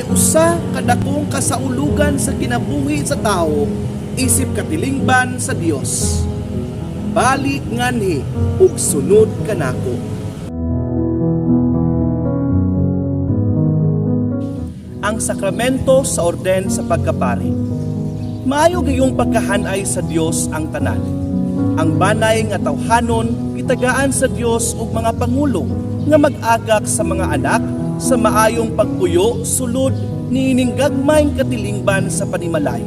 Usa ka dakong kasaulugan sa kinabuhi sa tawo isip katilingban sa Dios. Balik nganhi ug sunod kanako. Ang sakramento sa orden sa pagkapari. Maayo gayong pagkahanay sa Dios ang tanan. Ang banay nga tawhanon gitagaan sa Dios og mga pangulo nga mag-agak sa mga anak sa maayong pagpuyo sulod niining gagmayng katilingban sa panimalay.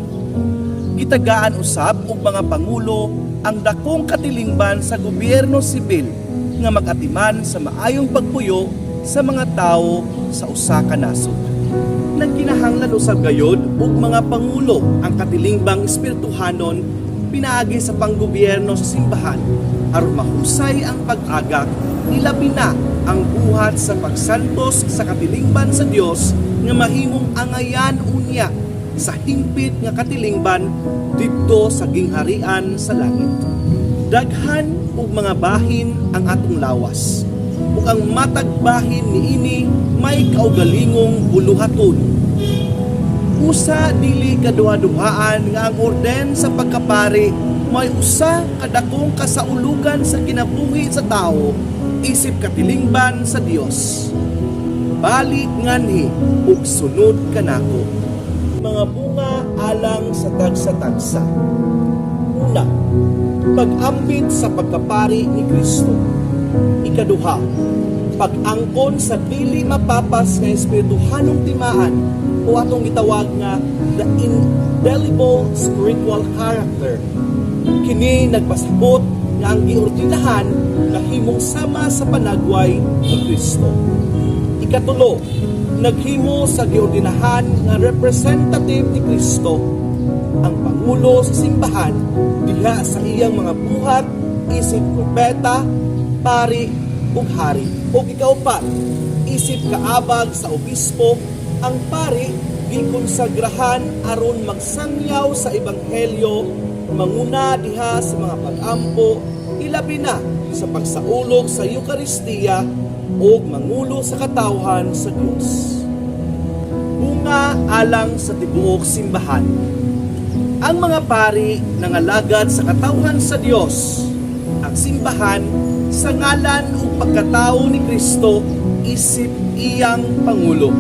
Gitagaan usab og mga pangulo ang dakong katilingban sa gobyerno sibil nga mag-atiman sa maayong pagpuyo sa mga tawo sa usa ka nasod. Nagkinahanglan usab gayod og mga pangulo ang katilingbang espirituhanon pinaagi sa panggobyerno sa simbahan aron mahusay ang pag-agak, ilabi na ang buhat sa pagsantos sa katilingban sa Dios nga mahimong angayan unya sa hingpit nga katilingban didto sa gingharian sa langit. Daghan og mga bahin ang atong lawas, ug ang matag bahin niini may kaugalingong buluhaton. Usa dili kaduha-duhaan nga ang orden sa pagkapari may usa ka dakong kasaulugan sa kinabuhi sa tawo isip katilingban sa Dios. Balik nganhi ug sunod kanako. Mga bunga alang sa tagsa-tagsa. Una, pag-ambit sa pagkapari ni Kristo. Ikaduha, pag-angkon sa dili mapapas nga espirituhanong timaan o atong gitawag nga the indelible spiritual character. Kini nagpasabot nga ang giordinahan nahimong sama sa panagway ni Kristo. Ikatulo, naghimo sa giordinahan nga representative ni Kristo ang pangulo sa simbahan diha sa iyang mga buhat isip propeta, pari ug hari. Ug ikaupat, isip kaabag sa obispo, ang pari gikonsagrahan aron magsangyaw sa ebanghelyo, manguna diha sa mga pag-ampo, ilabi na sa pagsaulog sa Eukaristiya, ug mangulo sa katawhan sa Dios. Bunga alang sa tibuok simbahan. Ang mga pari nangalagad sa katawhan sa Dios, ang simbahan, sa ngalan ug pagkatao ni Kristo isip iyang pangulo.